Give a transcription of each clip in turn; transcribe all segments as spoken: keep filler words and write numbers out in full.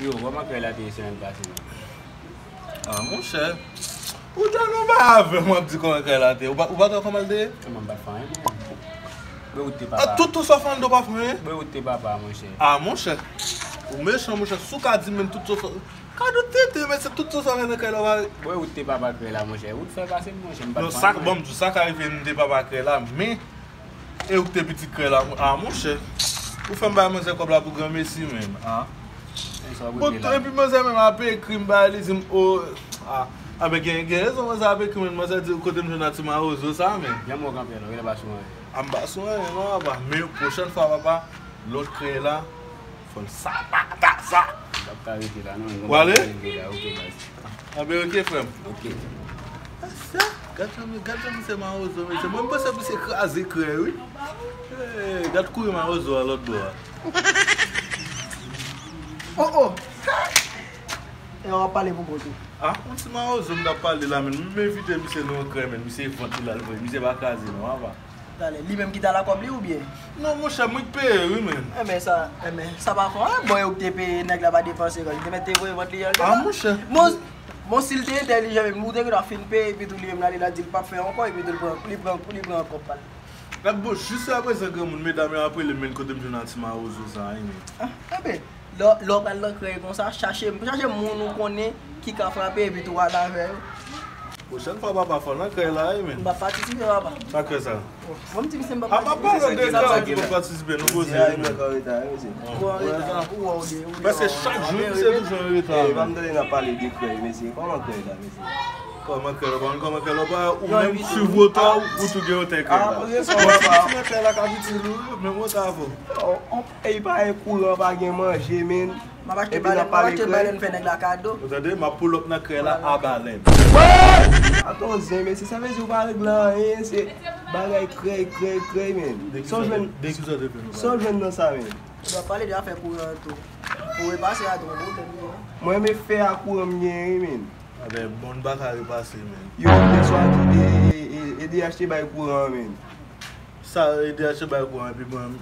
Yo, kòman krèy la te ye semèn pase menm? Ah, monchè. Ou te nan ba avè m, w ap di kòman krèy la te ye. Ou pa, ou pa t wè kòman l te ye? Kòman m pa t fè anyen, mwen? Bwè wout te papa. Ah, tout, tout sa w fè anndan w pa fè anyen? Bwè wout te papa, monchè. Ah, monchè. Ou mechan, monchè. Si w ka di menm tout sa w fè. Kado tete, men se tout sa w fè nan krèy la, w pa. Bwè wout te papa krèy la, monchè. Wout fè pase m, monchè. M pa t fè anyen. Non, sa, bon, m di w, sa ka rive m te papa krèy la, men E ou k te pitit krèy la, a monchè. Ou fè m bay manzè kòb la pou granmesi menm, a. Bon, epi manzè menm ap ekri m bay li di m, o, a. A, men gen, gen rezon manzè ap ekri m, manzè di, kote m jwenn a ti mawozo sa, men. Jan mwen kanpe non, rele pa sou anyen. A, m pa sou anyen non, papa. Men pwochèn fwa, papa, lòt krèy la, fò l sapata sa. M p ap ka rete la non. Ou ale? Ok, baz. Anben, ok, frè m. Ok. Sa, gad jan, gad jan misye mawozo, mesye. Mwen, m panse misye kraze krèy, wi. Eh, gad kouri mawozo a lòt bò a. Oh, oh. E w ap pale pou kont ou. Ah, yon ti mawozo m t ap pale la, men. M envite misye nan yon krèy, men. Misye vant li la, l voye. Misye pa kraze, non, apa. Talè, li menm ki t al ak kòb li oubyen? Non, monchè, mwen k peye, wi, men. Enben, sa, enben, sa pa fè anyen. Bon, e ou k te peye, nèg la pa depanse, li te mèt te voye vant li an. Ah, monchè. Bon, bon, si l te entèlijan menm, ou te gentan fin peye, epi tou li menm l ale, l al di l p ap fè ankò, epi tou li pran, li pran, li pran kòb pa l. Gad, bon, jiskaprezan, granmoun, medam yo ap rele m, men kote m jwenn a ti mawozo sa, wi, men. Ah, enben, lè, lè w pral nan krèy konsa, chache, chache moun ou konnen ki ka frape, epi tou w al avè yo. Pwochèn fwa, papa, fò nan krèy la, wi, men. M p ap patisipe, papa. Sa krèy sa? Mwen, m di misye m p ap patisipe. A, papa, lòt de krèy ki pa patisipe, nou poze, wi, men. Ou an reta, ou an reta. Paske chak jou, misye toujou an reta, wi. E, pa m tande n ap pale de krèy, mesye. Kòman krèy la, mesye? Kòman krèy la, pa konn kòman krèy la, pa ou menm, swiv wota w, ou tou gen yon tè krèy la. Bon, ti, ti nan krèy la k ap itil ou, menm wota avè w. Ey, pa gen kouran, pa gen manje, men. M ap achte balèn, m ap achte balèn fè nèg la kado. Ou tande? M ap pull up nan krèy la a balèn. Atò zen, mesye, sa vle di ou pa regle anyen, se bagay krèy, krèy, krèy, men. Sa w jwenn, sa w jwenn nan sa, men. Ou dwe pale de afè kouran an tou. Pou repase a tou, yon pwoblèm li ye. Mwen, men fè a kouran m genyen, wi, men. Anben, bon, n pa ka repase, men. Yo, yè swa, e, e, e, E D H te bay kouran an, men. Sa, E D H te bay kouran, epi mwen,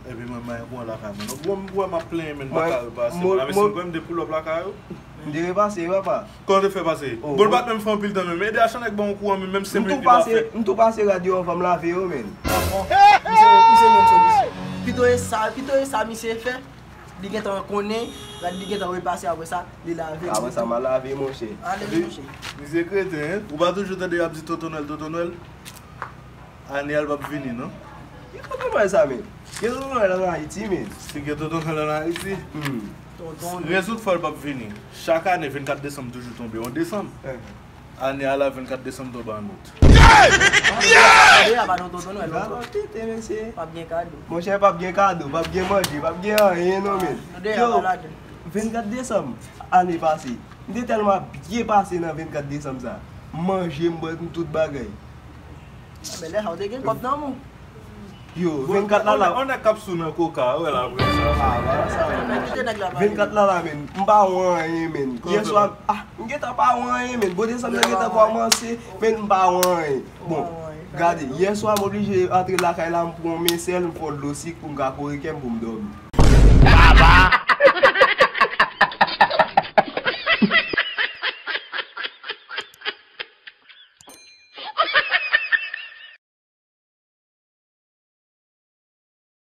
epi mwen, mwen, kouran lakay mwen. Bon, m wè m ap plenyen, men m pa ka repase. Mwen, men si mwen, m te pull up lakay ou. M te repase, papa. Kòman w te fè pase? Bon, l pa t menm fè anpil tan, men E D H nèk ban w kouran, men menm senk minit li pa fè. M tou pase rad yo anvan m lave yo, men. Misye, misye menm sou misye. Pito e sa, pito e sa misye fè. Li gentan konnen, li gentan repase apre sa, li lave. Apre sa, m a lave, monchè. Ale, monchè. Misye kreten, en? Ou pa toujou tande y ap di Tonton Nwèl, Tonton Nwèl? Ane a l p ap vini, non? Ki Tonton Nwèl sa, men? Gen Tonton Nwèl ann Ayiti, men. Si gen Tonton Nwèl ann Ayiti? Hmm. Tonton Nwèl. Rezoud fè l p ap vini. Chak ane, vennkat desanm toujou tonbe yon desanm. Eh. Ane a la, vennkat desanm tonbe an out. Ane a pa nan Tonton Nwèl, non. Gad tete, mesye. P ap gen kado. Monchè, p ap gen kado, p ap gen manje, p ap gen anyen, non, men. Yo, vennkat desanm, ane pase. M te tèlman byen pase nan vennkat desanm sa. M manje, m bwè, m tout bagay. Men lè sa, w te gen kòb nan men w. Yo, vennkat la la. On nèg k ap sou nan koka, wè la, apre sa. Ah, ba sa. Men kite nèg la pale. Vennkat la la, men. M pa wè anyen, men. Yè swa, ah, m gentan pa wè anyen, men. Bon, desanm nan gentan kòmanse, men m pa wè anyen. Bon, gade, yè swa, m oblije antre lakay la, m pran yon men sèl, m fè yon dlo sik pou m ka kore kè m pou m dòmi.